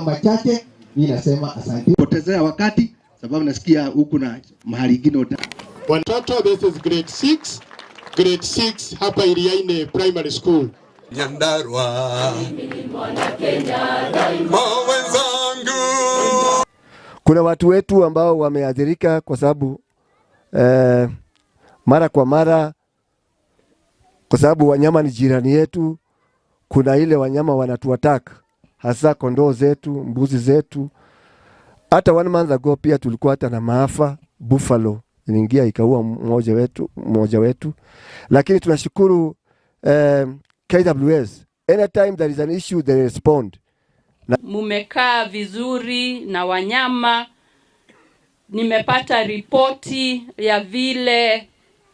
hayo machache, mimi nasema asante. Potezea wakati sababu nasikia huku na mahali ingine Watoto, this is grade 6, grade 6 hapa Iriaini Primary School. Nyandarua wenzangu. Kuna watu wetu ambao wameathirika kwa sababu mara kwa mara, kwa sababu wanyama ni jirani yetu. Kuna ile wanyama wanatuattack, hasa kondoo zetu, mbuzi zetu. Hata one month ago pia tulikuwa hata na maafa, buffalo iliingia ikaua mmoja wetu, lakini tunashukuru KWS, anytime there is an issue they respond. Mumekaa vizuri na wanyama. Nimepata ripoti ya vile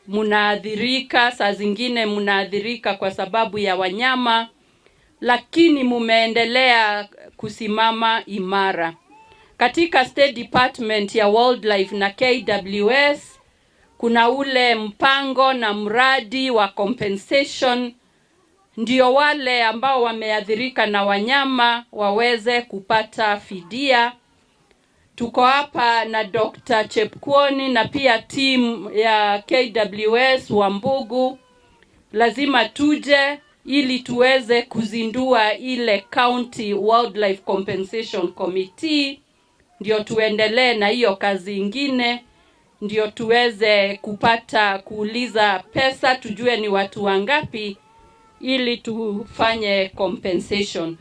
munaathirika, saa zingine munaathirika kwa sababu ya wanyama, lakini mumeendelea kusimama imara. Katika State Department ya Wildlife na KWS kuna ule mpango na mradi wa compensation, ndio wale ambao wameathirika na wanyama waweze kupata fidia. Tuko hapa na Dr. Chepkwony na pia team ya KWS Wambugu. Lazima tuje ili tuweze kuzindua ile County Wildlife Compensation Committee, ndio tuendelee na hiyo kazi ingine, ndio tuweze kupata kuuliza pesa, tujue ni watu wangapi ili tufanye compensation.